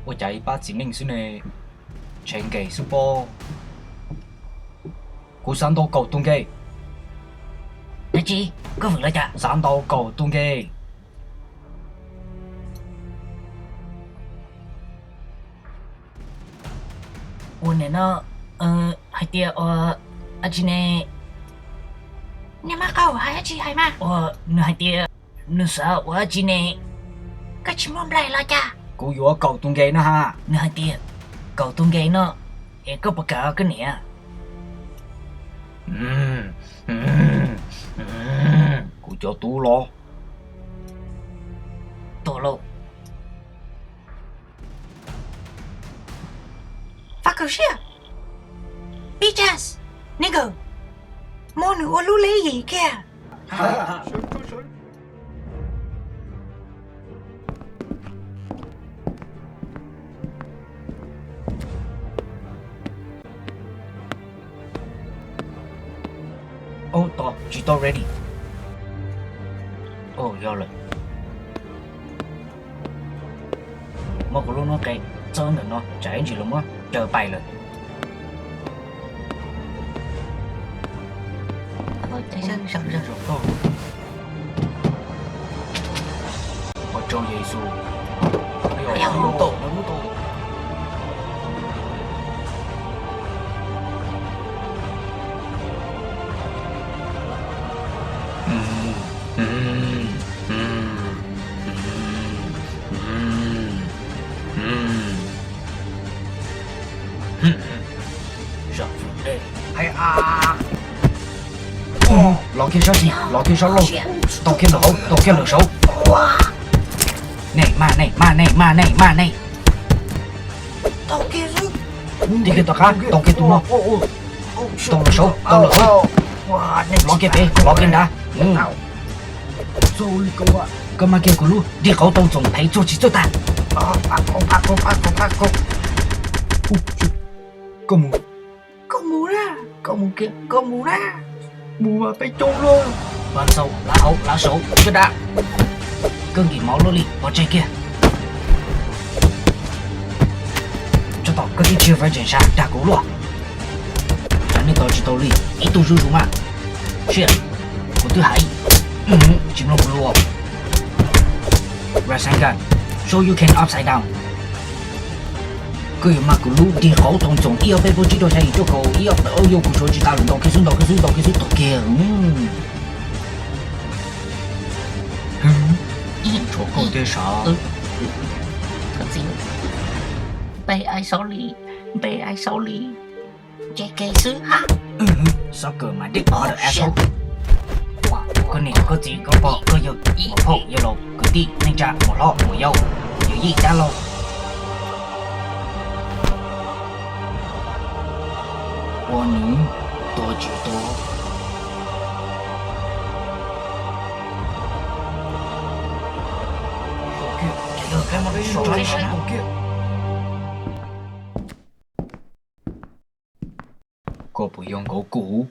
Ua cas ib pab txiv neej xwb ne, tshev nkees xwb pob. Kuv xav ntaus kaum tus nkees. Dab tsi? Koj vwm los cas? Xav ntaus kaum tus nkees. Ua niam no hais tias ua dab tsi ne? Niam mas qaug hais dab tsi hais mas? Ua, nws hais tias nws xav ua dab tsi ne? Koj tsis muaj nplaig los cas? Kuv yuav kaum tus nkees no ha. Nws hais tias kaum tus nkees no, es koj puas kam koj niam? Kuv cov tub los. Tuaj lauj. Fab kawg siab. Bitches, nigga, muab nws ua lub leb yim kiag. Ub, tos tsis tau ready. Ub, yog lawm. Muab kuv lub hnub qe txawb ntawm no, tsam ib ntsis los muab caw pais lawm. Ua rau Yexus. Los kiag sab xis, los kiag sab laug, tau kiag lawm hauv, tau kiag lawm saud. Nej maj, nej maj, nej maj, nej maj, nej. Tib kiag tom qab, tau kiag tus no. Tau lawm saud, tau lawm hauv. Los kiag pem, los kiag nrad. Koj mag kiag kuv lub dig qauv tau ntxoom phev txuag tsis txawj tag. Koj mus, koj mus na, koj mus kiag, koj mus na. Mus mas peb coob luaj. Vaj ntxaug lav hauv lav saud caj dab. Koj nkim mov luaj li pov tseg kiag. Tso tom koj tib tsis faj tseem sab dag kuv luaj. Tsam nej tos tsis tau li ib tug zuj zus mas. Siab, kuv twb hais tsis mloog kuv lus. Rasengan, show you can upside down. Koj yuav mag kuv lub dig qauv tau ntxoom ib ob peb plaub tsib rau xya yim cuaj kaum ib ob yau kuv suav tsis tas lawm, ntaus kiag xwb, ntaus kiag xwb, ntaus kiag xwb, ntaus kiag. Tshuav koj tiag sav. Npe ai xaub li, npe ai xaub li. J K xwb ha. Sucker my dick mother asshole. Koj niam koj txiv koj pog koj yawg muam phauj yawg laus kwv tij neej tsa muam hlob muam yau yawm yij dab laug. Ua nws tua tsis tua. Koj puas yog nkaus kuv?